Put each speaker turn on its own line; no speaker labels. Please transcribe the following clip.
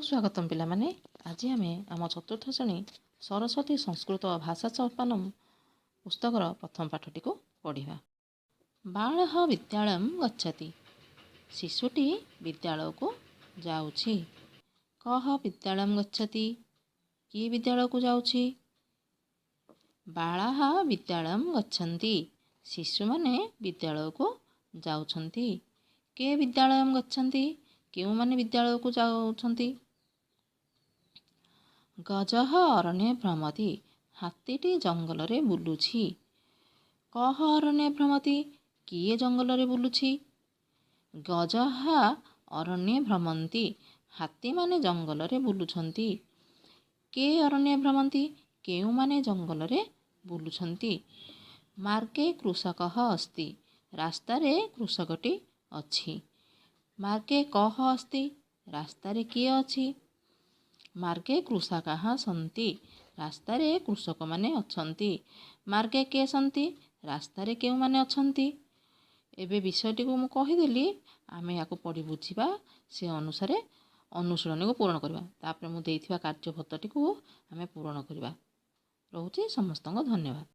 ସୁସ୍ୱାଗତମ ପିଲାମାନେ। ଆଜି ଆମେ ଆମ ଚତୁର୍ଥ ଶ୍ରେଣୀ ସରସ୍ୱତୀ ସଂସ୍କୃତ ଭାଷା ସୋପାନମ ପୁସ୍ତକର ପ୍ରଥମ ପାଠଟିକୁ ପଢ଼ିବା। ବାଳଃ ବିଦ୍ୟାଳୟं ଗଚ୍ଛତି। ଶିଶୁଟି ବିଦ୍ୟାଳୟକୁ ଯାଉଛି। କଃ ବିଦ୍ୟାଳୟं ଗଚ୍ଛତି? କିଏ ବିଦ୍ୟାଳୟକୁ ଯାଉଛି? ବାଳାଃ ବିଦ୍ୟାଳୟं ଗଚ୍ଛନ୍ତି। ଶିଶୁମାନେ ବିଦ୍ୟାଳୟକୁ ଯାଉଛନ୍ତି। କେ ବିଦ୍ୟାଳୟं ଗଚ୍ଛନ୍ତି? କେଉଁମାନେ ବିଦ୍ୟାଳୟକୁ ଯାଉଛନ୍ତି? ଗଜଃ ଅରଣ୍ୟେ ଭ୍ରମତି। ହାତୀଟି ଜଙ୍ଗଲରେ ବୁଲୁଛି। କଃ ଅରଣ୍ୟେ ଭ୍ରମତି? କିଏ ଜଙ୍ଗଲରେ ବୁଲୁଛି? ଗଜଃ ଅରଣ୍ୟେ ଭ୍ରମନ୍ତି। ହାତୀମାନେ ଜଙ୍ଗଲରେ ବୁଲୁଛନ୍ତି। କେ ଅରଣ୍ୟେ ଭ୍ରମନ୍ତି? କେଉଁମାନେ ଜଙ୍ଗଲରେ ବୁଲୁଛନ୍ତି? ମାର୍ଗେ କୃଷକः ଅସ୍ତି। ରାସ୍ତାରେ କୃଷକଟି ଅଛି। ମାର୍ଗେ କଃ ଅସ୍ତି? ରାସ୍ତାରେ କିଏ ଅଛି? ମାର୍ଗେ କୃଷକାः ସନ୍ତି। ରାସ୍ତାରେ କୃଷକମାନେ ଅଛନ୍ତି। ମାର୍ଗେ କେ ସନ୍ତି? ରାସ୍ତାରେ କେଉଁମାନେ ଅଛନ୍ତି? ଏବେ ବିଷୟଟିକୁ ମୁଁ କହିଦେଲି। ଆମେ ଏହାକୁ ପଢ଼ି ବୁଝିବା, ସେ ଅନୁସାରେ ଅନୁଶୀଳନୀକୁ ପୂରଣ କରିବା। ତାପରେ ମୁଁ ଦେଇଥିବା କାର୍ଯ୍ୟପତ୍ରଟିକୁ ଆମେ ପୂରଣ କରିବା। ରହୁଛି, ସମସ୍ତଙ୍କ ଧନ୍ୟବାଦ।